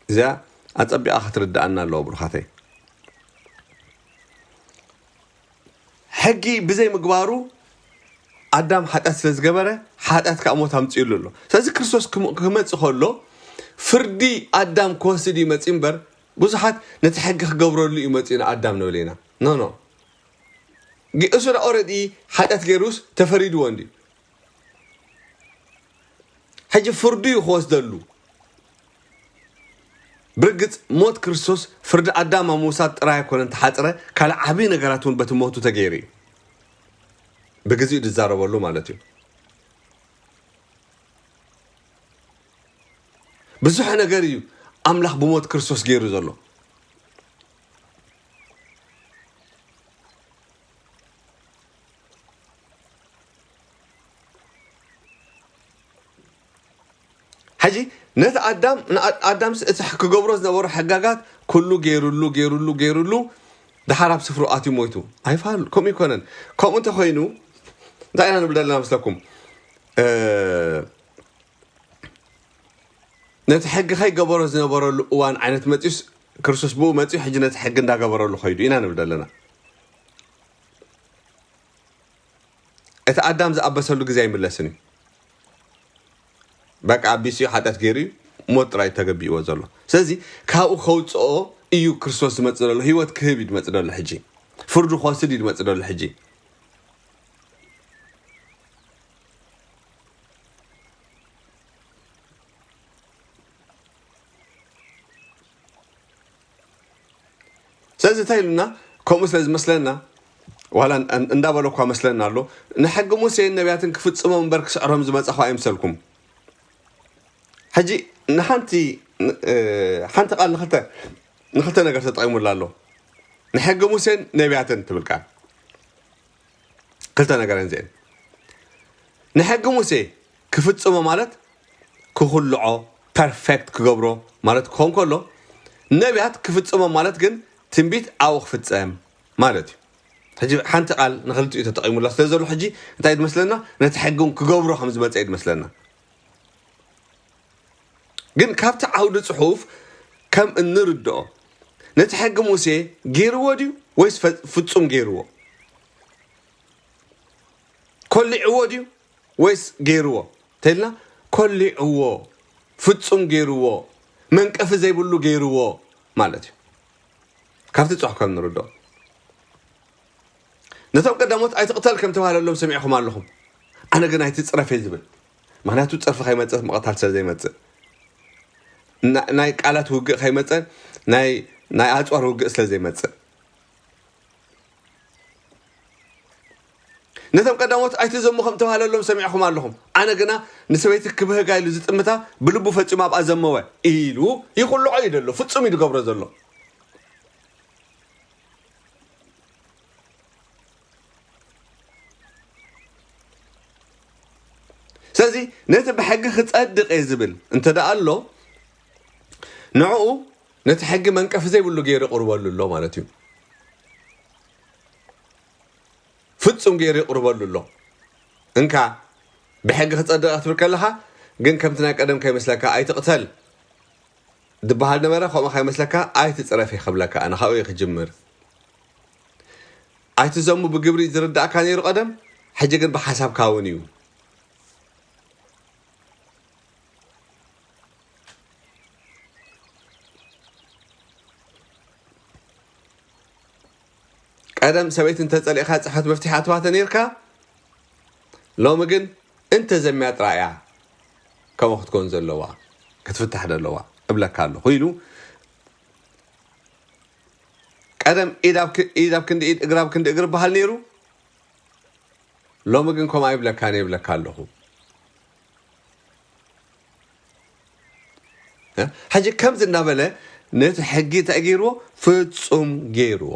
እዚኣ ኣጸቢቓ ክትርድኣና ኣለዎ ብሩኻተይ። ሕጊ ብዘይ ምግባሩ ኣዳም ሓጢኣት ስለ ዝገበረ፣ ሓጢኣት ከዓ ሞት ኣምጺኡሉ ኣሎ። ስለዚ ክርስቶስ ክም-፣ ክመጽእ ከሎ፣ ፍርዲ ኣዳም ክወስድ እዩ መጺኡ እምበር፣ ብዙሓት ነቲ ሕጊ ክገብረሉ እዩ መጺኡ ንኣዳም ንብል ኢና። ኖ፣ ኖ። ግ-፣ እሱ ደኣ ኦረዲ ሓጢኣት ገይሩስ ተፈሪድዎ እንድዩ። ሕጂ ፍርዱ እዩ ክወስደሉ። ብርግጽ ሞት ክርስቶስ ፍርዲ ኣዳም ኣብ ምውሳድ ጥራይ ኣይኮነን ተሓጽረ፣ ካልእ ዓብዪ ነገራት እውን በቲ ሞቱ ተገይሩ እዩ። ብግዜኡ ዝዛረበሉ ማለት እዩ። ብዙሕ ነገር እዩ ኣምላኽ ብሞት ክርስቶስ ገይሩ ዘሎ። ሕጂ ነቲ ኣዳም፣ ንኣ-፣ ኣዳምስ እቲ ክገብሮ ዝነበሮ ሕጋጋት ኩሉ ገይሩሉ፣ ገይሩሉ፣ ገይሩሉ፣ ደሓር ኣብ ስፍሩ ኣትዩ ሞይቱ። ኣይፋል፣ ከምኡ ይኮነን። ከምኡ እንተኾይኑ፣ እንታይ ኢና ንብል ዘለና መስለኩም? እ፣ ነቲ ሕጊ ከይገበሮ ዝነበረሉ እዋን ዓይነት መጺኡስ፣ ክርስቶስ ብኡ መጺኡ፣ ሕጂ ነቲ ሕጊ እንዳገበረሉ ኸይዱ ኢና ንብል ዘለና። እቲ ኣዳም ዝኣበሰሉ ግዜ ኣይምለስን እዩ። በቃ ኣቢሱ እዩ፣ ሓጢኣት ገይሩ እዩ፣ ሞት ጥራይ ተገቢእዎ ዘሎ። ስለዚ ካብኡ ከውፅኦ እዩ ክርስቶስ ዝመፅእ ዘሎ፣ ህይወት ክህብ እዩ ዝመፅእ ዘሎ ሕጂ። ፍርዱ ክወስድ እዩ ዝመፅእ ዘሎ ሕጂ። ስለዚ እንታይ ኢሉና? ከምኡ ስለ ዝመስለና፣ ዋላ እን-፣ እን-፣ እንዳበለኳ መስለና ኣሎ፣ ንሕጊ ሙሴን ነቢያትን ክፍጽሞም እምበር ክስዕሮም ዝመጻኹ ኣይምሰልኩም። ሕጂ ንሓንቲ፣ ን-፣ እ፣ ሓንቲ ቃል ንኽልተ፣ ንኽልተ ነገር ተጠቒሙላ ኣሎ። ንሕጊ ሙሴን ነቢያትን ትብል ቃል። ክልተ ነገር እየን እዚአን። ንሕጊ ሙሴ ክፍጽሞ ማለት ክኹልዖ፣ ፐርፌክት ክገብሮ ማለት ክኸውን ከሎ፣ ነቢያት ክፍጽሞ ማለት ግን ትንቢት ኣብኡ ክፍጸም ማለት እዩ። ሕጂ ሓንቲ ቃል ንኽልቲኡ ተጠቒሙላ ስለ ዘሎ፣ ሕጂ እንታይ ድመስለና? ነቲ ሕጊ እውን ክገብሮ ከም ዝመጸ እዩ ድመስለና። ግን ካብቲ ዓውዲ ጽሑፍ ከም እንርድኦ፣ ነቲ ሕጊ ሙሴ ገይርዎ ድዩ ወይስ ፈ-፣ ፍጹም ገይርዎ? ኮሊዕዎ ድዩ ወይስ ገይርዎ? ተልና፣ ኮሊዕዎ፣ ፍጹም ገይርዎ፣ መንቀፊ ዘይብሉ ገይርዎ ማለት እዩ። ካብቲ ጽሑፍ ከም ንርድኦ፣ ነቶም ቀዳሞት ኣይትቕተል ከም ተባህለሎም ሰሚዕኹም ኣለኹም። ኣነ ግን ኣይትጽረፍ እየ ዝብል። ምኽንያቱ ጸርፊ ከይመጽእ ምቕታል ስለ ዘይመጽእ። ና-፣ ናይ ቃላት ውግእ ከይመጸ፣ ናይ፣ ናይ ኣጽዋር ውግእ ስለ ዘይመጽእ። ነቶም ቀዳሞት ኣይትዘሙ ከም ተባህለሎም ሰሚዕኹም ኣለኹም። ኣነ ግና ንሰበይቲ ክብህጋ ኢሉ ዝጥምታ ብልቡ ፈጺሙ ኣብኣ ዘመወ ኢሉ ይኹልዖ እዩ ዘሎ። ፍጹም እዩ ዝገብሮ ዘሎ። ስለዚ ነቲ ብሕጊ ክጸድቕ እየ ዝብል እንተ ደኣ ኣሎ፣ ንዕኡ ነቲ ሕጊ መንቀፊ ዘይብሉ ገይሩ ይቕርበሉ ኣሎ ማለት እዩ። ፍጹም ገይሩ ይቕርበሉ ኣሎ። እንካ ብሕጊ ክጸድቕ ክትብል ከለኻ ግን ከምቲ ናይ ቀደም ከይመስለካ ኣይትቕተል ድበሃል ነበረ፣ ከምኡ ከይመስለካ ኣይትጽረፍ እየ ክብለካ ኣነ ካብኡ እየ ክጅምር። ኣይትዘሙ ብግብሪ ዝርዳእካ ነይሩ ቀደም፣ ሕጂ ግን ብሓሳብካ እውን እዩ። ቀደም ሰበይቲ እንተጸሊእካ ጽሕፈት መፍትሒ ኣትዋተ ነይርካ፣ ሎሚ ግን እንተ ዘሚያ ጥራይ እያ ከምኡ ክትኮን ዘለዋ፣ ክትፍታሕ ዘለዋ እብለካ ኣለኹ ኢሉ። ቀደም ኢድ ኣብ ክ-፣ ኢድ ኣብ ክንዲ ኢድ፣ እግሪ ኣብ ክንዲ እግሪ በሃል ነይሩ። ሎሚ ግን ከምኡ ኣይብለካን እየ እብለካ ኣለኹ። እ? ሕጂ ከምዚ እናበለ ነቲ ሕጊ እንታይ ገይርዎ? ፍጹም ገይርዎ።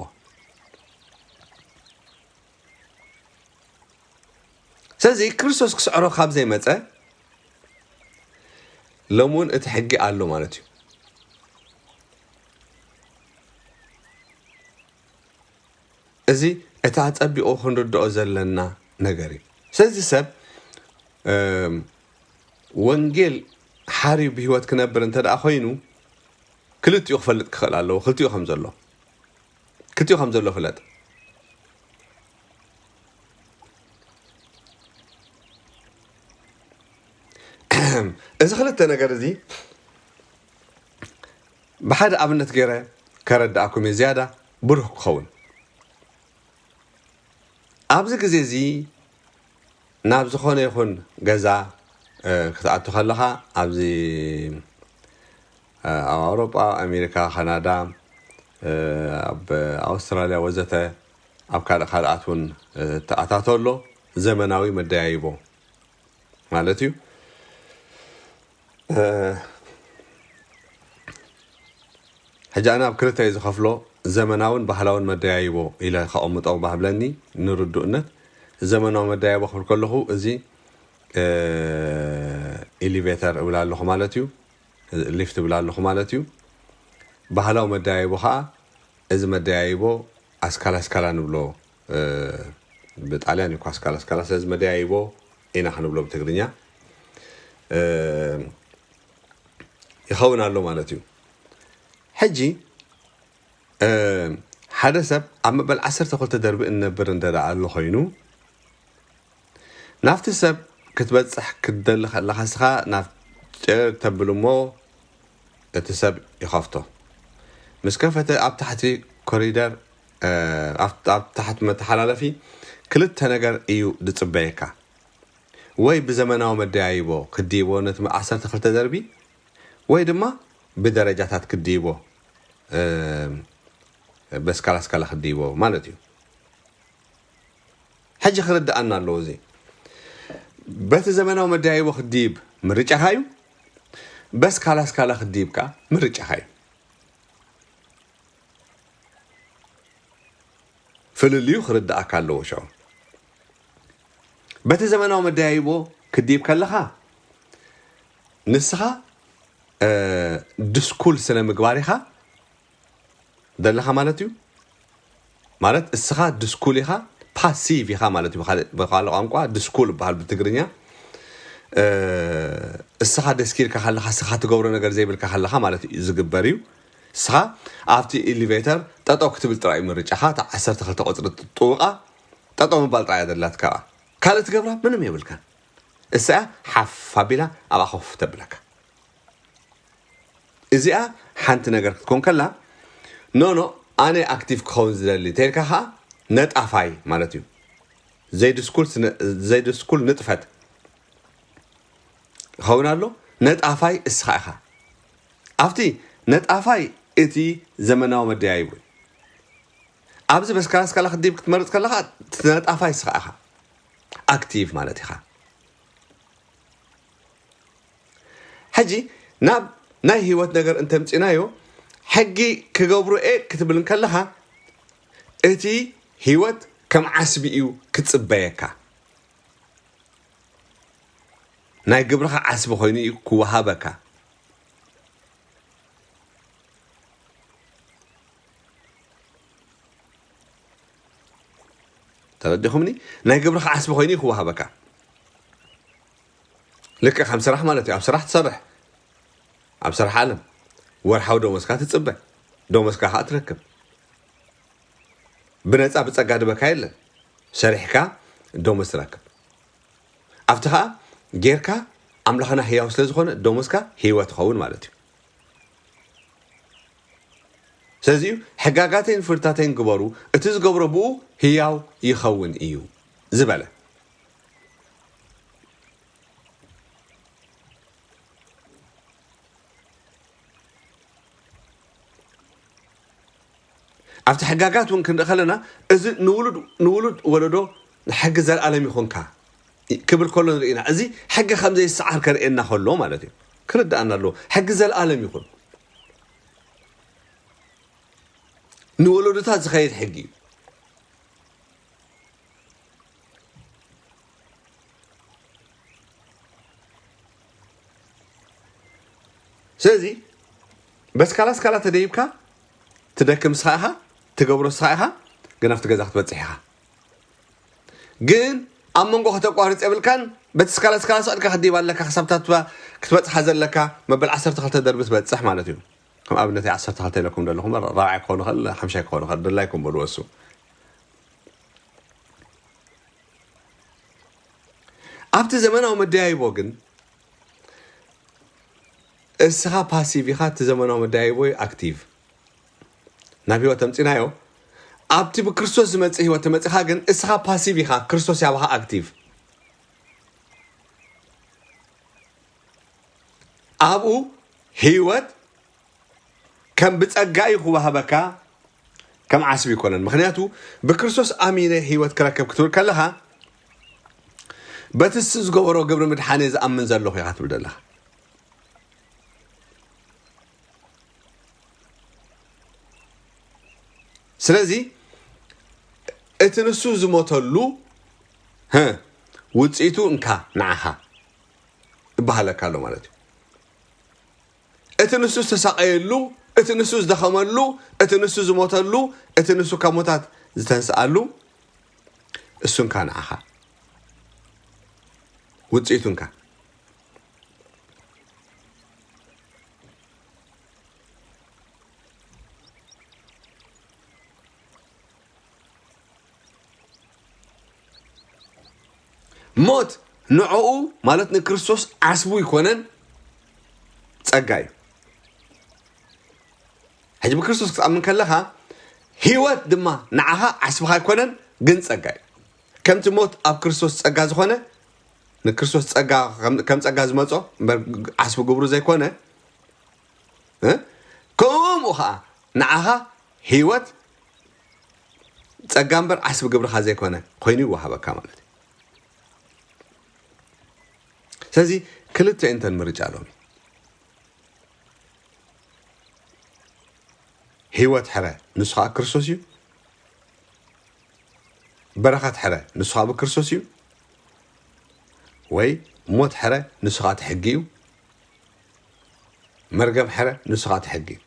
ስለዚ ክርስቶስ ክስዕሮ ካብ ዘይመጸ፣ ሎሚ እውን እቲ ሕጊ ኣሎ ማለት እዩ። እዚ እቲ ኣጸቢቑ ክንርድኦ ዘለና ነገር እዩ። ስለዚ ሰብ፣ እም፣ ወንጌል ሓርዩ ብህይወት ክነብር እንተ ደኣ ኮይኑ፣ ክልቲኡ ክፈልጥ ክኽእል ኣለዎ። ክልቲኡ ከም ዘሎ ክልቲኡ ከም ዘሎ ፍለጥ። እዚ ክልተ ነገር እዚ ብሓደ ኣብነት ገይረ ከረድኣኩም እየ ዝያዳ ብሩህ ክኸውን። ኣብዚ ግዜ እዚ ናብ ዝኾነ ይኹን ገዛ ክትኣቱ ከለኻ፣ ኣብዚ ኣብ ኣውሮጳ፣ ኣሜሪካ፣ ካናዳ፣ ኣብ ኣውስትራልያ ወዘተ፣ ኣብ ካልእ ካልኣት እውን ተኣታቶ ኣሎ። ዘመናዊ መደያይቦ ማለት እዩ። ሕጂ ኣነ ኣብ ክልተ እየ ዝኸፍሎ፣ ዘመናውን ባህላውን መደያይቦ ኢለ ከቐምጦ ባህብለኒ። ንርዱእነት፣ ዘመናዊ መደያይቦ ክብል ከለኹ፣ እዚ ኤሊቬተር እብል ኣለኹ ማለት እዩ። ሊፍት እብል ኣለኹ ማለት እዩ። ባህላዊ መደያይቦ ከዓ፣ እዚ መደያይቦ ኣስካላ ኣስካላ ንብሎ፣ ብጣልያን እዩ ኣስካላ ኣስካላ። ስለዚ መደያይቦ ኢና ክንብሎ ብትግርኛ ይኸውን ኣሎ ማለት እዩ። ሕጂ ሓደ ሰብ ኣብ መበል ዓሰርተ ክልተ ደርቢ እንነብር እንተ ደኣ ኣሎ ኮይኑ፣ ናብቲ ሰብ ክትበጽሕ ክትደሊ ከለኻ፣ እስኻ ናብ ጭር ተብል እሞ፣ እቲ ሰብ ይኸፍቶ። ምስ ከፈተ፣ ኣብ ታሕቲ ኮሪደር፣ ኣብ ታሕቲ መተሓላለፊ ክልተ ነገር እዩ ዝጽበየካ። ወይ ብዘመናዊ መደያይቦ ክድይቦ ነቲ ዓሰርተ ክልተ ደርቢ፣ ወይ ድማ ብደረጃታት ክድይቦ፣ በስካላ ስካላ ክድይቦ ማለት እዩ። ሕጂ ክርድኣና ኣለዎ እዚ። በቲ ዘመናዊ መደያይቦ ክድይብ ምርጫኻ እዩ። በስካላ ስካላ ክድይብ ከኣ ምርጫኻ እዩ። ፍልልዩ ክርድኣካ ኣለዎ። ሸው በቲ ዘመናዊ መደያይቦ ክድይብ ከለኻ፣ ንስኻ ድስኩል ስነ ምግባር ኢኻ ዘለኻ ማለት እዩ። ማለት እስኻ ድስኩል ኢኻ፣ ፓሲቭ ኢኻ ማለት እዩ። ብኻልእ ቋንቋ ድስኩል ይበሃል ብትግርኛ። እስኻ ደስኪልካ ከለኻ፣ እስኻ ትገብሮ ነገር ዘይብልካ ከለኻ ማለት እዩ ዝግበር እዩ። እስኻ ኣብቲ ኤሊቬተር ጠጠው ክትብል ጥራይ እዩ ምርጫኻ። እታ ዓሰርተ ክልተ ቁፅሪ ትጥውቓ፣ ጠጠው ምባል ጥራይ እያ ዘላትካ። ካልእ ትገብራ ምንም የብልካን። እሳ እያ ሓፍ ኣቢላ ኣብኣ ኮፍ ተብለካ። እዚኣ ሓንቲ ነገር ክትኮን ከላ፣ ኖ ኖ፣ ኣነ ኣክቲቭ ክኸውን ዝደሊ እንተልካ ኸዓ፣ ነጣፋይ ማለት እዩ። ዘይድስኩል ስነ-፣ ዘይድስኩል ንጥፈት ክኸውን ኣሎ። ነጣፋይ እስኻ ኢኻ። ኣብቲ ነጣፋይ እቲ ዘመናዊ መደያይቦ እዩ። ኣብዚ በስካላ ስካላ ክድይብ ክትመርጽ ከለኻ፣ እቲ ነጣፋይ እስኻ ኢኻ። ኣክቲቭ ማለት ኢኻ። ሕጂ ናብ ናይ ህይወት ነገር እንተምጺናዮ፣ ሕጊ ክገብሮ እየ ክትብል እንከለኻ፣ እቲ ህይወት ከም ዓስቢ እዩ ክጽበየካ። ናይ ግብርኻ ዓስቢ ኮይኑ እዩ ክወሃበካ። ተረዲኹምኒ? ናይ ግብርኻ ዓስቢ ኮይኑ እዩ ክወሃበካ። ልክዕ ከም ስራሕ ማለት እዩ። ኣብ ስራሕ ትሰርሕ፣ ኣብ ስራሕ ዓለም ወርሓዊ ደሞዝካ ትጽበ፣ ደሞዝካ ኸዓ ትረክብ። ብነጻ ብጸጋ ድበካ የለን፣ ሰሪሕካ ደሞዝ ትረክብ። ኣብቲ ኸዓ ጌርካ፣ ኣምላኽና ህያው ስለ ዝኾነ፣ ደሞዝካ ህይወት ትኸውን ማለት እዩ። ስለዚ እዩ፣ ሕጋጋተይን ፍርድታተይን ግበሩ፣ እቲ ዝገብሮ ብኡ ህያው ይኸውን እዩ ዝበለ። ኣብቲ ሕጋጋት እውን ክንርኢ ከለና፣ እዚ ንውሉድ፣ ንውሉድ ወለዶ ሕጊ ዘልኣለም ይኹንካ ክብል ከሎ ንርኢ ኢና። እዚ ሕጊ ከም ዘይሰዓር ከርእየና ከሎ ማለት እዩ። ክርድኣና ኣለዎ። ሕጊ ዘልኣለም ይኹን። ንወለዶታት ዝኸይድ ሕጊ እዩ። ስለዚ በስካላ ስካላ ተደይብካ ትደክም ንስኻ ኢኻ፣ ትገብሮ ንስኻ ኢኻ፣ ግን ኣብቲ ገዛ ክትበጽሕ ኢኻ። ግን ኣብ መንጎ ከተቋርጽ የብልካን። በቲ ስካላ ስካላ ስዕድካ ክትድይብ ኣለካ፣ ክሳብ እታ ክትበጽሓ ዘለካ መበል ዓሰርተ ክልተ ደርቢ ትበጽሕ ማለት እዩ። ከም ኣብነት ዓሰርተ ክልተ ኢለኩም ዘለኹም፣ ራብዓይ ክኾን ይኽእል፣ ሓምሻይ ክኾን ይኽእል፣ ድላይኩም በልዎ። እሱ ኣብቲ ዘመናዊ መደያይቦ ግን እስኻ ፓሲቭ ኢኻ፣ እቲ ዘመናዊ መደያይቦ እዩ ኣክቲቭ። ናብ ህይወት ተምጺናዮ። ኣብቲ ብክርስቶስ ዝመጽእ ህይወት ተመጺኻ ግን እስኻ ፓሲቭ ኢኻ፣ ክርስቶስ ያባኻ ኣክቲቭ። ኣብኡ ህይወት ከም ብጸጋ እዩ ክወሃበካ፣ ከም ዓስቢ ይኮነን። ምኽንያቱ ብክርስቶስ ኣሚነ ህይወት ክረክብ ክትብል ከለኻ በቲ እሱ ዝገበሮ ግብሪ ምድሓን እየ ዝኣምን ዘለኹ ኢኻ ትብል ዘለኻ። ስለዚ እቲ ንሱ ዝሞተሉ፣ ህ፣ ውጽኢቱ እንካ ንዓኻ እበሃለካ ኣሎ ማለት እዩ። እቲ ንሱ ዝተሳቐየሉ፣ እቲ ንሱ ዝደኸመሉ፣ እቲ ንሱ ዝሞተሉ፣ እቲ ንሱ ካብ ሞታት ዝተንስኣሉ፣ እሱ እንካ ንዓኻ፣ ውጽኢቱ እንካ። ሞት ንዕኡ፣ ማለት ንክርስቶስ፣ ዓስቡ ይኮነን፣ ጸጋ እዩ። ሕጂ ብክርስቶስ ክትኣምን ከለኻ፣ ህይወት ድማ ንዓኻ ዓስብኻ ኣይኮነን፣ ግን ጸጋ እዩ። ከምቲ ሞት ኣብ ክርስቶስ ጸጋ ዝኾነ፣ ንክርስቶስ ጸጋ ከም፣ ከም ጸጋ ዝመጾ እምበር ዓስቢ ግብሩ ዘይኮነ፣ እ? ከምኡ ኸኣ ንዓኻ ህይወት ጸጋ እምበር ዓስቢ ግብርኻ ዘይኮነ ኮይኑ ይወሃበካ ማለት እዩ። ስለዚ ክልተ እንተን ምርጫ ሎሚ። ህይወት ሕረ፣ ንሱ ኸኣ ክርስቶስ እዩ። በረኸት ሕረ፣ ንሱ ኸኣ ብክርስቶስ እዩ። ወይ ሞት ሕረ፣ ንሱ ኸኣ እቲ ሕጊ እዩ። መርገም ሕረ፣ ንሱ ኸኣ እቲ ሕጊ እዩ።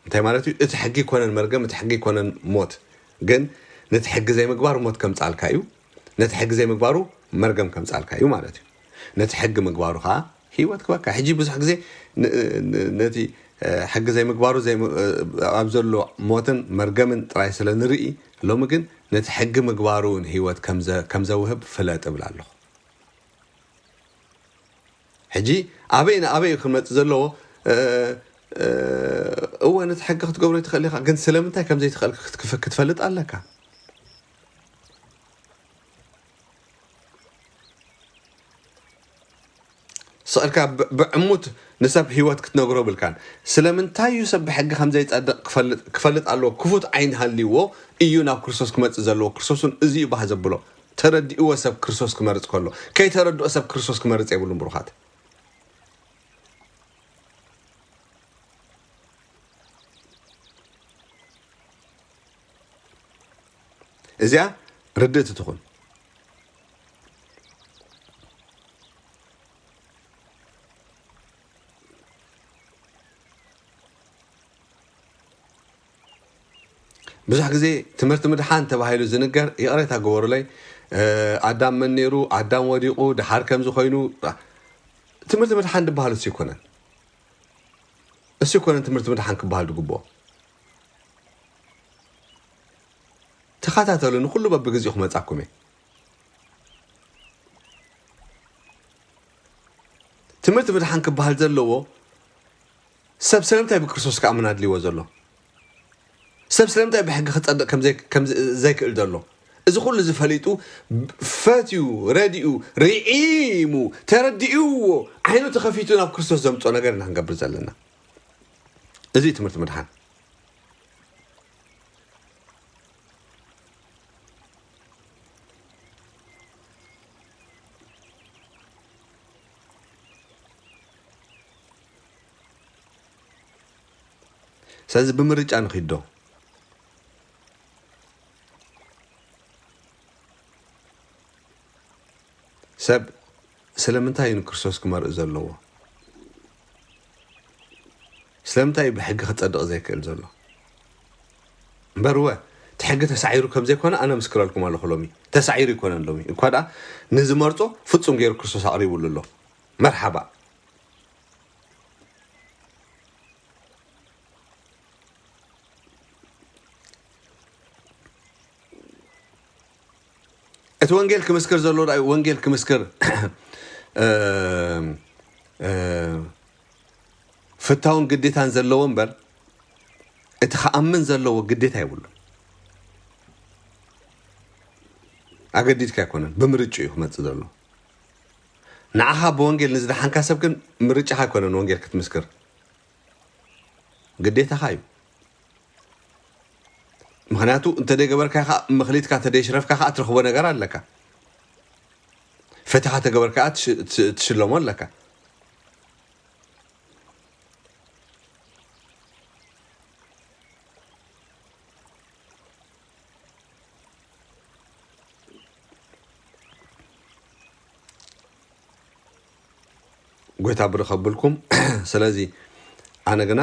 እንታይ ማለት እዩ? እቲ ሕጊ ኮነን መርገም፣ እቲ ሕጊ ኮነን ሞት። ግን ነቲ ሕጊ ዘይምግባር ሞት ከምጻልካ እዩ። ነቲ ሕጊ ዘይምግባሩ መርገም ከምጻልካ እዩ ማለት እዩ። ነቲ ሕጊ ምግባሩ ኸኣ ህይወት ክበካ። ሕጂ ብዙሕ ግዜ ን-፣ ን-፣ ነቲ፣ እ፣ ሕጊ ዘይምግባሩ ዘይም-፣ እ፣ ኣብ ዘሎ ሞትን መርገምን ጥራይ ስለ ንርኢ፣ ሎሚ ግን ነቲ ሕጊ ምግባሩ እውን ህይወት ከም ዘ-፣ ከም ዘውህብ ፍለጥ እብል ኣለኹ። ሕጂ ኣበይ ንኣበይ እዩ ክመጽእ ዘለዎ? እ፣ እ፣ እወ፣ ነቲ ሕጊ ክትገብሮ ትኽእል ኢኻ፣ ግን ስለምንታይ ከም ዘይትኽእል ክትክፍ-፣ ክትፈልጥ ኣለካ። ስቕ ኢልካ ብ-፣ ብዕሙት ንሰብ ህይወት ክትነግሮ ብልካን። ስለምንታይ እዩ ሰብ ብሕጊ ከም ዘይጸድቕ ክፈልጥ፣ ክፈልጥ ኣለዎ? ክፉት ዓይኒ ሃልይዎ እዩ ናብ ክርስቶስ ክመጽእ ዘለዎ። ክርስቶስ እውን እዚ እዩ ባህ ዘብሎ። ተረዲእዎ ሰብ ክርስቶስ ክመርጽ ከሎ፣ ከይተረድኦ ሰብ ክርስቶስ ክመርጽ የብሉን ብሩኻት። እዚኣ ርድእቲ ትኹን። ብዙሕ ግዜ ትምህርቲ ምድሓን ተባሂሉ ዝንገር፣ ይቕሬታ ግበሩለይ፣ እ፣ ኣዳም መን ነይሩ፣ ኣዳም ወዲቑ፣ ደሓር ከምዚ ኮይኑ፣ ትምህርቲ ምድሓን ዝበሃል እሱ ኣይኮነን። እሱ ኣይኮነን ትምህርቲ ምድሓን ክበሃል ዝግብኦ። ተኸታተሉ፣ ንኹሉ በብግዜኡ ክመጻኩም እየ። ትምህርቲ ምድሓን ክበሃል ዘለዎ፣ ሰብ ስለምንታይ ብክርስቶስ ክኣምን ኣድልይዎ ዘሎ? ሰብ ስለምንታይ ብሕጊ ክጸድቕ ከም ዘይ-፣ ከም ዘ-፣ ዘይክእል ዘሎ? እዚ ኩሉ እዚ ፈሊጡ፣ ፈትዩ፣ ረዲኡ፣ ርዒሙ፣ ተረዲእዎ፣ ዓይኑ ተኸፊቱ ናብ ክርስቶስ ዘምጽኦ ነገር ኢና ክንገብር ዘለና። እዚ እዩ ትምህርቲ ምድሓን። ስለዚ ብምርጫ ንኺድ ዶ? ሰብ ስለምንታይ እዩ ንክርስቶስ ክመርእ ዘለዎ? ስለምንታይ እዩ ብሕጊ ክጸድቕ ዘይክእል ዘሎ? እምበር እወ፣ እቲ ሕጊ ተሳዒሩ ከም ዘይኮነ ኣነ ምስክረልኩም ኣለኹ። ሎሚ ተሳዒሩ ኣይኮነን። ሎሚ እኳ ደኣ ንዝመርጾ ፍጹም ገይሩ ክርስቶስ ኣቕሪቡሉ ኣሎ። መርሓባ። እቲ ወንጌል ክምስክር ዘለዎ ዳኣ ወንጌል ክምስክር ፍታውን ግዴታን ዘለዎ እምበር፣ እቲ ክኣምን ዘለዎ ግዴታ የብሉን። ኣገዲድካ ኣይኮነን፣ ብምርጭ እዩ ክመፅእ ዘሎ። ንዓኻ ብወንጌል ንዝደሓንካ ሰብ ግን ምርጫኻ ኣይኮነን ወንጌል ክትምስክር፣ ግዴታኻ እዩ። ምክንያቱ እንተደይገበርካ ከዓ፣ መክሊትካ እንተደይሽረፍካ ከዓ ትረኽቦ ነገር ኣለካ። ፈትኻ ተገበርካ ትሽለሞ ኣለካ። ጎይታ ብርኸብልኩም። ስለዚ ኣነ ግና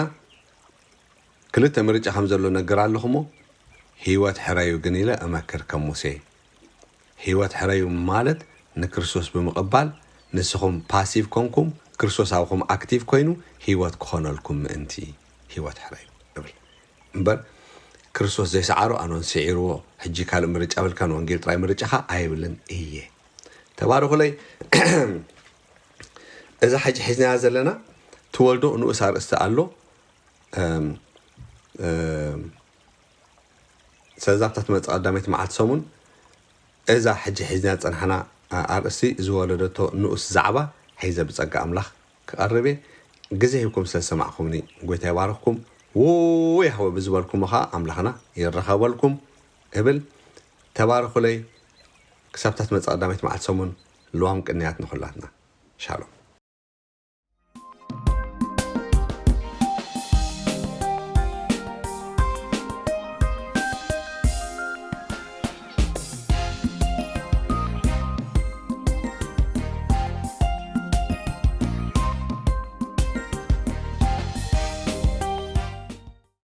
ክልተ ምርጫ ከም ዘሎ ነገር ኣለኹሞ፣ ህይወት ሕረዩ ግን ኢለ እመክር ከም ሙሴ። ህይወት ሕረዩ ማለት ንክርስቶስ ብምቕባል ንስኹም ፓሲቭ ኮንኩም፣ ክርስቶስ ኣብኹም ኣክቲቭ ኮይኑ ህይወት ክኾነልኩም ምእንቲ ህይወት ሕረዩ እብል። እምበር ክርስቶስ ዘይሰዓሮ ኣኖን ስዒርዎ፣ ሕጂ ካልእ ምርጫ ብልካ ንወንጌል ጥራይ ምርጫኻ ኣይብልን እየ። ተባረኹለይ። እዛ ሕጂ ሒዝናያ ዘለና ትወልዶ ንኡስ ኣርእስቲ ኣሎ። እም፣ እም፣ ስለዚ ኣብታ ትመጽእ ቀዳመይቲ መዓልቲ ሰሙን እዛ ሕጂ ሒዝና ዝጸናሕና ኣርእስቲ ዝወለደቶ ንኡስ ዛዕባ ሒዘ ብጸጋ ኣምላኽ ክቐርብ እየ። ግዜ ሂብኩም ስለ ዝሰማዕኩምኒ ጎይታ ይባርኽኩም። ውይ ኣሕወ ብዝበልኩሞ ኸዓ ኣምላኽና ይረኸበልኩም እብል። ተባረኹለይ። ክሳብ እታ ትመጽእ ቀዳመይቲ መዓልቲ ሰሙን ልዋም ቅንያት ንኹላትና። ሻሎም።